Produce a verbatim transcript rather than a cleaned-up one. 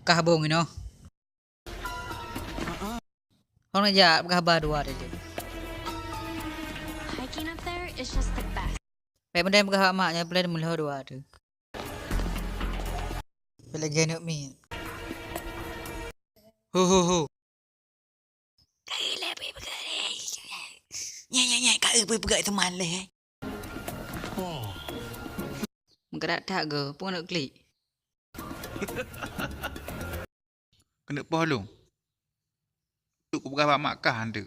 Kah bong inoe. Hong jak peugah haba dua tadi. Hiking up there is just the best. Baik benda peugah mak nya plan meulo dua tu. Lagi aneuk mi. Ho ho ho. Ka lé bui peugah lé. Nyai nyai nyai ka bui peugah teuma lé. Meukarat that go, pun nak klik. Keuneuk poh lôn. Tu kupeugah bak mak kah anteuk.